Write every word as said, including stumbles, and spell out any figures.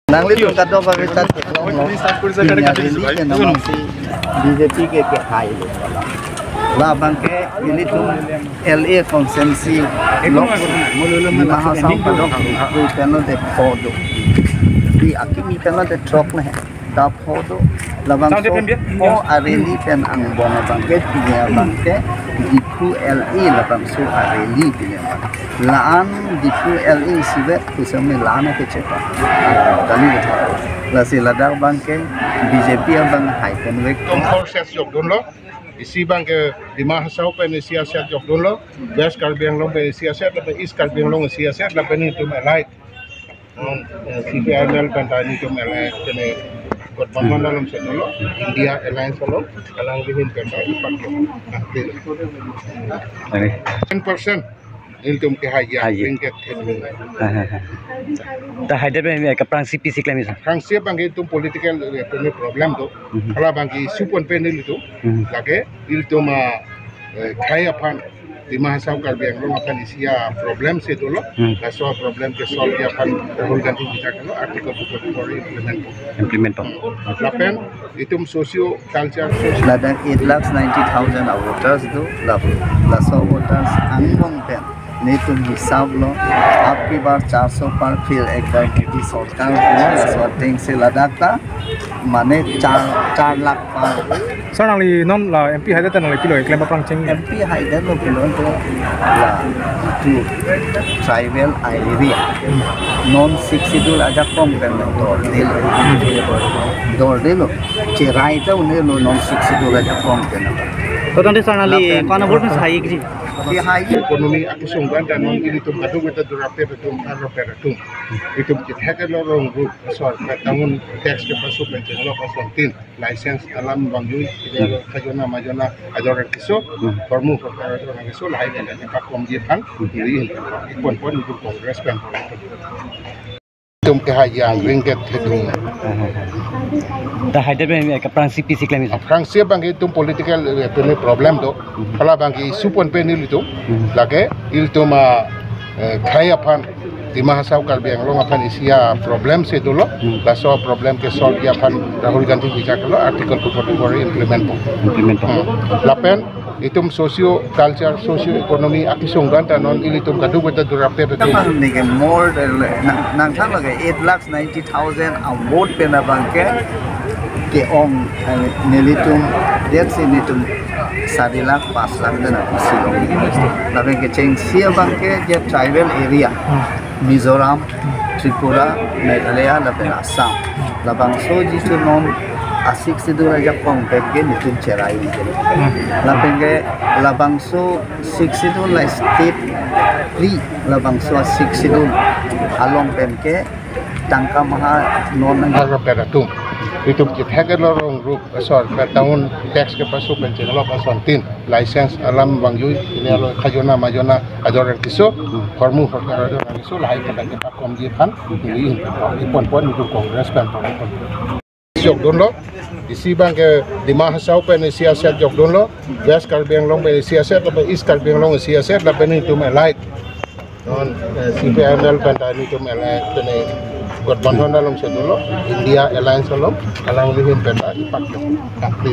Nanglitum kadokave ta theklonglo, pini arally pen amatsi B J P ke kehai lo. Labang ke ilitum L A constituency lo, Dima Hasao kadokave pen lo de pho do. Di akimi pen lo de throk ne. Ta pho do. Labangso pho arally pen angbong abang ke pini abang ke Diphu L A labangso arally pini abang. La-an Diphu L A isivet kusam me la-an ke chepa. Kali kali. Lasi ladak abang ke B J P abang hai pen vek. Tongkhor set jokdunlo. Isi abang ke Dima Hasao pen isi aset jokdunlo. West Karbi Anglong pen isi aset, lapen East Karbi Anglong isi aset, lapen itum allied. Hmm, eh, C P I M L pen ta itum allied, kene Gathbandhan along si dolo, India Alliance along, alangli ahin pen ta ipak lo. Nah, ini. Ten percent. Ilitum kehai ya, Hai ya. Ringgit thedung. Ha, ha, ha. Ta haida pen aphrangsi pisi klem isi. Aphrangsi abang ke itum political, eh, pen problem do. Mhm. Halabang ke issue pon pen ilitum. Mhm. Lake ilitum, ah, eh, khei aphan, Dima Hasao Karbi Anglong aphan isi aproblem si dolo. Hmm. Laso aproblem ke solve aphan Rahul Gandhi bichar lo, Article two forty-four implement. Implement. Hmm. Lapen itum socio culture, socio ladak eight lakhs ninety thousand a voters do, la, laso voters angbong pen netum hisab lo, ab ki bar char so par, phir ek bar Modi sorkar ho, laso ateng si ladak ta mane char, char lakh par. Sir, nangli non la M P haida ta nangli pilo, klem aphrang cheng. M P haida lo pilo to la to tribal area. Non Sixth Schedule ajakong pen dordelo. Dordelo. Cherai ta un-elo non Sixth Schedule ajakong pen. To tangte sir nangli lapen ko-an a-vote pen hai kri? Kehai. Economy akesung anta non ilitum kadokave ta durapet atum, arlopet atum. Itum kethek lo rong group, asor, pet tahun tax kepaso pen chenglok asontin, license alam vangjui, ilitum khajona majona ajor keso, Hmm. hormu horkar ajor keso, lahai pen ipak komji aphan, Hmm. iri, ipon pon itum Congress pen. Itum kehai ya, Hai. Ringgit thedung. Ha, ha, ha. Ta haida pen aphrangsi pisi klem isi. Aphrangsi abang ke itum political, eh, pen problem do. Mhm. Halabang ke issue pon pen ilitum. Mhm. Lake ilitum, ah, eh, khei aphan, Dima Hasao Karbi Anglong aphan isi aproblem si dolo. Mhm. Laso problem ke solve aphan Rahul Gandhi bichar lo, Article two forty-four implement. Implement. Hmm. Lapen itum socio culture, socio economy akesung anta non ilitum kadokave ta durapet atum. Abang neke more than, nang, nangthan lake eight lakhs ninety thousand a-vote pen abang ke ke-ong, eh, nelitum det si netum sari lakh pas lakh den apusi lo. Lapen kechengsi abang ke je tribal area, Hmm. Mizoram, Tripura, Meghalaya, lapen Assam. Labangso jisu non a-Sixth Schedule ajakong pen ke netum cherai. Hmm. Lapen ke labangso Sixth Schedule la state three labangso a-Sixth Schedule along pen ke tangka maha non nang. Arlopet atum. Itum kethek lo rong group, asor, pet tahun tax kepaso pen chenglok asontin, license alam vangjui, ilitum khajona majona ajor keso, hormu horkar ajor keso, lahai pen ipak komji aphan, iri, ipon pon itum Congress pen pon. Jokdunlo, isi abang ke Dima Hasao pen isi aset jokdunlo, West Karbi Anglong pen isi aset, lapen East Karbi Anglong isi aset, lapen itum allied. Non, eh, C P I M L pen ta itum allied, kene Gathbandhan along si dolo, India Alliance along, alangli ahin pen ta ipak lo. Kali.